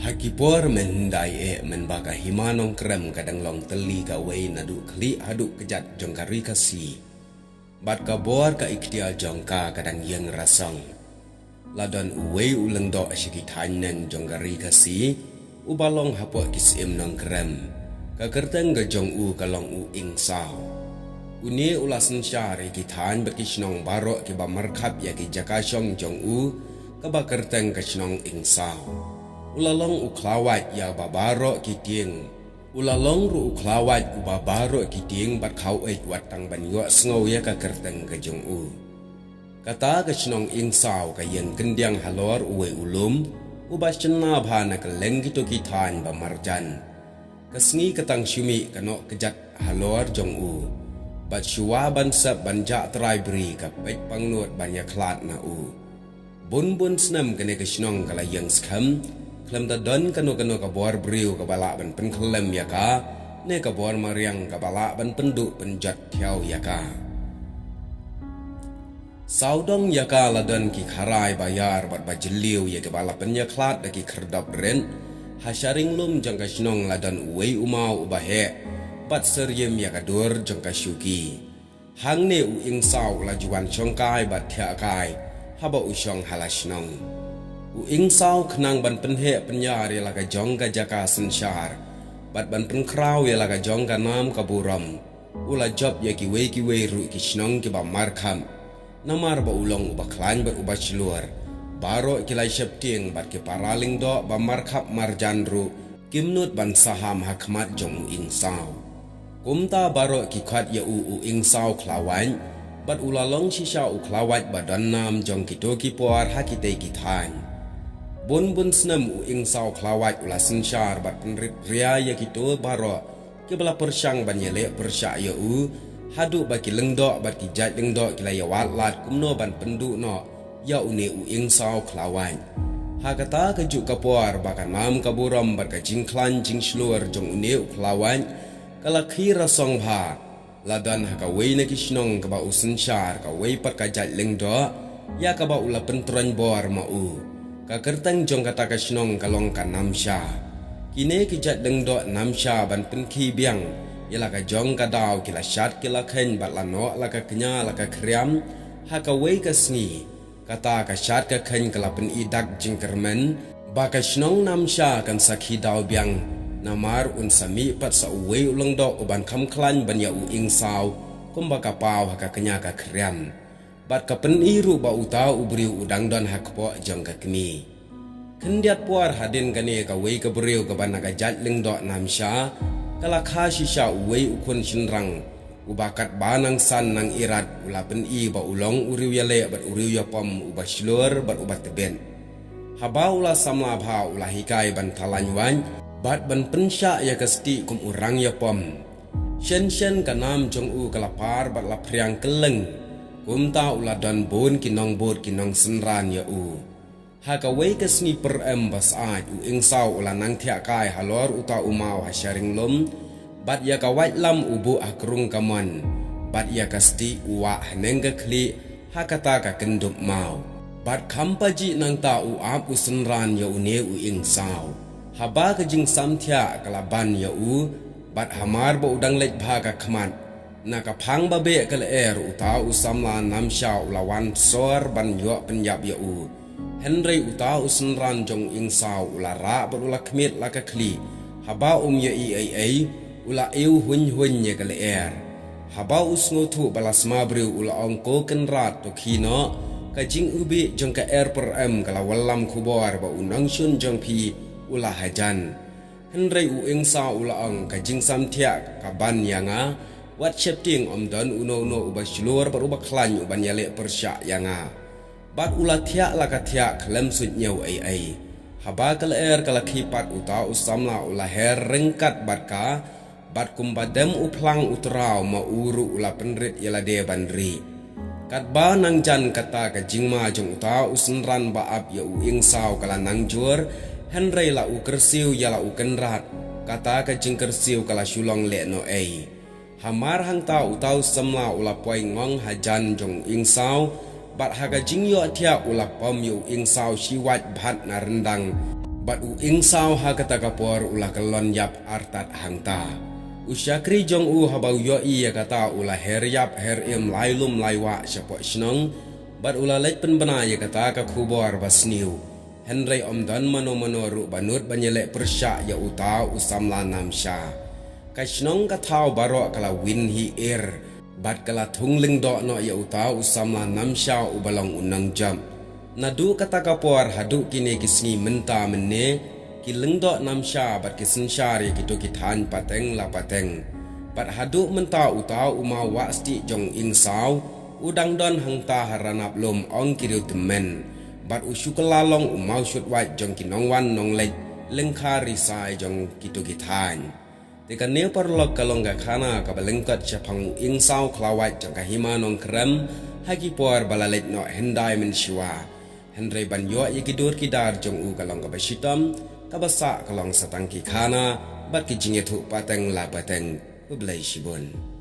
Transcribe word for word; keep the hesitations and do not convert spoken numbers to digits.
Ha ki por mynhyndai eh, mynba ka Hima Nongkrem ka dang long tylli kawei naduh khlieh haduh kjat jong ka Ri Khasi, bad ka bor ka ikhtiar jong ka ka dang ïeng rasong, la don uwei u lyngdoh sha ki thaiñ neng jong ka Ri Khasi, uba long hapoh ki Syiem Nongkrem. Ka kyrteng ka jong u ka long u Ing Saw. Une u la synshar ïa ki thaiñ bad ki shnong baroh kiba markhap ïa ki jaka shong jong u, kaba kyrteng ka shnong Ing Saw. U la long u khlawait ïa ba baroh ki tieng. U la long ruh u khlawait uba baroh ki tieng bad khaw ej wat tang ban ïohsngew ïa ka kyrteng ka jong u. Kata ka shnong Ing Saw ka ïeng kyndiang halor uwei u lum, uba shynna bha na kylleng kito ki thaiñ ba marjan. Ka sngi ka tang shu mih ka noh kjat halor jong u, bad shuwa ban sep ban jah trai bri ka peit pangnud ban ïakhlad na u. Bun bun snem kane ka shnong ka la ïeng skhem, khlem da don kano kano ka bor briew kaba lah ban pynkhyllem ïa ka, ne ka bor mariang kaba lah ban pynduh pynjot thiaw ïa ka. Sawdong ïa ka la don ki kharai ba ïar bad ba jylliew ïa kiba la pynïakhlad da ki khyrdop rit. Ha sharing lum jong ka shnong la don uwei u maw uba heh, bad syriem ïa ka dur jong ka shuki. Hangne u Ing Saw u la ju wan shongkai bad thiah kai, haba u shong ha la shnong. U Ing Saw khnang ban pynheh pynïar ïa la ka jong ka jaka synshar, bad ban pynkhraw ïa la ka jong ka nam ka burom, u la jop ïa kiwei kiwei ruh ki shnong kiba markhap. Namar ba u long uba khlaiñ bad uba shlur, baroh ki lai sheptieng bad ki para lyngdoh ba markhap marjan ruh kim nud ban saham ha khmat jong u Ing Saw. Kumta baroh ki khot ïa u u Ing Saw khlawait, bad u la long shisha u khlawait ba don nam jong kito ki por ha kitei ki thaiñ. Bun bun snem u Ing Saw khlawait u la synshar bad pynrit ria ïa kito baroh kiba la pyrshang ban ïaleh pyrshah ïa u, haduh ba ki lyngdoh bad ki jait lyngdoh ki la ïawad lad kumno ban pynduh noh ïa une u Ing Saw khlawait. Ha kata ka juh ka por ba ka nam ka burom bad ka jingkhlaiñ jingshlur jong une u khlawait ka la khih rasong bha, la don ha kawei na ki shnong kaba u synshar kawei pat ka jait lyngdoh ïa kaba u la pyntroiñ bor ma u. Ka kyrteng jong kata ka shnong ka long ka Namsha. Kine ki jait lyngdoh Namsha ban pynkhih biang ïa la ka jong ka daw ki la shad ki la kheiñ bad la noh la ka kñia la ka khriam ha kawei ka sngi. Kata ka shad ka kheiñ ka la pyni dak jingkyrmen ba ka shnong Namsha kan sa khih daw biang, namar un sa mih pat sa uwei u lyngdoh uban kham khlaiñ ban ïa u Ing Saw, kumba ka paw ha ka kñia ka khriam. Bad ka pyni ruh ba uta u briew u dang don ha kpoh jong ka kmie. Khyndiat por hadien kane kawei ka briew kaba na ka jait lyngdoh Namsha ka la kha shisha uwei u khun shynrang, uba katba nang san nang irat u la pyni ba u long u riew ïaleh bad u riew ïapom uba shlur bad uba tbit. Haba u la samla bha u la hikai ban thalaiñ waiñ bad ban pynshah ïa ka stieh kum u rang ïapom. Shen shen ka nam jong u ka la par bad la phriang kylleng. Kumta u la don bun ki nongbud ki nongsynran ïa u. Ha kawei ka sngi pyrem ba syaid u Ing Saw u la nang thiah kai halor uta u maw ha sharing lum, bad ïa ka waitlam u buh ha krung kamon, bad ïa ka stieh u wah haneng ka khlieh ha kata ka kyndup maw. Bad kham pajih nangta u ap u synran ïa une u Ing Saw. Haba ka jingsam thiah ka la ban ïa u, bad hamar ba u dang leit bha ka khmat, na ka phang ba beh ka lyer uta u samla Namsha u la wan sor ban ïoh pynïap ïa u. Hynrei uta u synran jong u Ing Saw u la rah bad u la khmied la ka khlieh. Haba um ïohi ei ei, u la ïoh huiñ huiñ ïa ka lyer. Haba u sngewthuh ba la sma briew u la ong, "Ko Kynrad, to khie noh, ka jingïabih jong ka er pyrem ka la wallam khubor ba u nongshun jong phi u la hajan." Hynrei u Ing Saw u la ong, "Ka jingsam thiah ka ban ïa nga, wat sheptieng ym don uno uno uba shlur bad uba khlaiñ uban ïaleh pyrshah ïa nga." Bad u la thiah la ka thiah khlem suidñiew ei ei. Haba ka lyer ka la khie pat uta u samla u la her ryngkat bad ka, bad kumba dem u phlang u traw ma u ruh u la pynrit ïa lade ban rieh. Katba nang jan kata ka jingma jong uta u synran ba ap ïa u Ing Saw ka la nang jur, hynrei la u kyrsiew ïa la u Kynrad, kata ka jingkyrsiew ka la shu long lehnohei. Hamar hangta uta u samla u la poi ngong hajan jong u Ing Saw, bad ha ka jingïohthiah u la pom ïa u Ing Saw shi wait bhat na ryndang, Bad u Ing Saw ha kata ka por u la kyllon ïap artat hangta. U shakri jong u haba u ïohi ïa kata u la her ïap her im lai lum lai wah shapoh shnong, bad u la leit pynbna ïa kata ka khubor ba sniew. Hynrei ym don mano mano ruh ba nud ban ïaleh pyrshah ïa uta u samla namsha. Ka shnong ka thaw baroh ka la win hi ir, bad ka la thung lyngdoh noh ïa uta u samla namsha uba long u nongjop. Naduh kata ka por haduh kine ki sngi mynta mynne, ki lyngdoh namsha bad ki synshar ïa kito ki thaiñ pateng la pateng. Bad haduh mynta uta u maw wah stieh jong Ing Saw u dang don hangta ha Ranab Lum, ong ki riew tymmen. Bad u shu kylla long u maw shut wait jong ki nongwan nongleit lyngkha risai jong kito ki thaiñ. Te kane paralok ka long ka khana kaba lyngkot shaphang u Ing Saw khlawait jong ka Hima Nongkrem ha ki por ba la leit noh hyndai mynshuwa. Hynrei ban ïoh ïa ki dur ki dar jong u ka long kaba shitom, kaba sah ka long sa tang ki khana bad ki jingïathuh pateng la pateng. Khublei shibun.